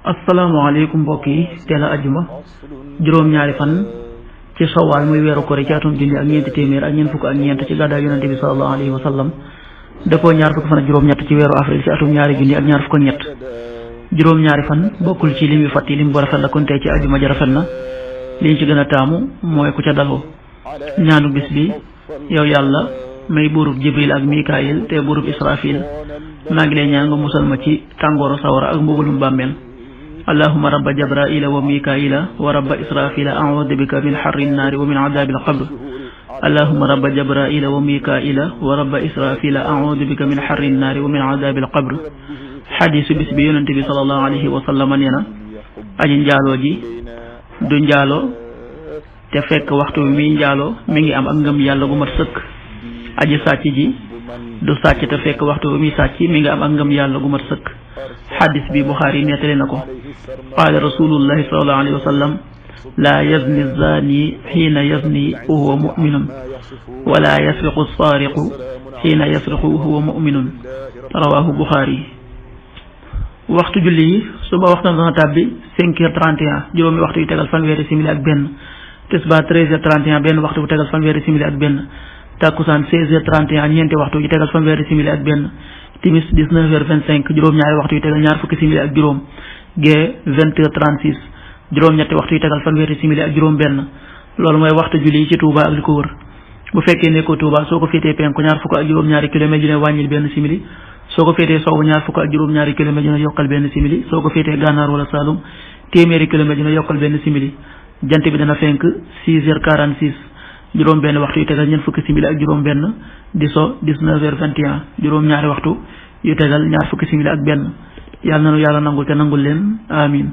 asalaamaaleykum mbokk yi teel a ajjuma juróom-ñaari fan ci sawaal muy weeru kori ci atum junni ak ñeenti téeméer ak ñeent fukk ak ñeent ci gàddaay yonente bi sallallahu alayhi wa sallam dëppoo ñaar fukk fan ak juróom-ñett ci weeru avril ci atum ñaari junni ak ñaar fukk ak ñett juróom-ñaari fan bokkul ci lim yu fàtti lim bu rafet la kon tey ci ajjuma ja rafet na liñ ci gën a taamu mooy ku ca daloo ñaanu bis bi yow yàlla may buurub jibril ak mikaayil te buurub israfil maa ngi lay ñaan nga musal ma ci tàngooru sawara ak mbugalum bàmmeel allahuma rabba jabraila wa mikaila wa rabba israfila a'udhu bika min harri nnaari wa min adabil qabr allahuma rabba jabraila wa mikaila wa rabba israfila a'udhu bika min harri nnaari wa min adabil qabr xadiisu bis bi yonente bi sallallahu alayhi wa sallam nee na aji njaaloo ji du njaaloo te fekk waxtu bi muy njaaloo mi ngi am ak ngëm yàlla gu mat sëkk aji sàcc ji du sàcc te fekk waxtu bi muy sàcc mi ngi am ak ngëm yàlla gu mat sëkk xadis bi Buxaari nettali na ko qaala rasulullahi sallallahu alayhi wa sallam laa yazni zani xiina yazni wa huwa muminun wala yasriqu saariqu xiina yasriqu wa huwa muminun rawahu Buxaari. waxtu julli yi suba waxtu dana tàbbi 5h31 juróomi waxtu yu tegal fanweeri simili ak benn tisbaar 13h31 benn waxtu bu tegal fanweeri simili ak benn takkusaan 16h31 ñeenti waxtu yu tegal fanweeri simili ak benn timis 19h25 juróom-ñaari waxtu yu tegal ñaar fukki simili ak juróom gee 20h36 juróom-ñetti waxtu yu tegal fanweeri simili ak juróom benn loolu mooy waxtu julli yi ci Touba ak li ko wër bu fekkee nekkoo Touba soo ko féetee penku ñaar fukk ak juróom-ñaari kilomètre yu ne wàññil benn simili soo ko féetee sowwu ñaar fukk ak juróom-ñaari kilomètre yu ne yokkal benn simili soo ko féetee gànnaar wala Saloum téeméeri kilomètre yu ne yokkal benn simili jant bi dana fenk 6h46 juróom benn waxtu yu tegal ñeent fukki simili ak juróom benn di so 19h21 juróom-ñaari waxtu yu tegal ñaar fukki simili ak benn yàlla nanu yàlla nangul te nangul leen amin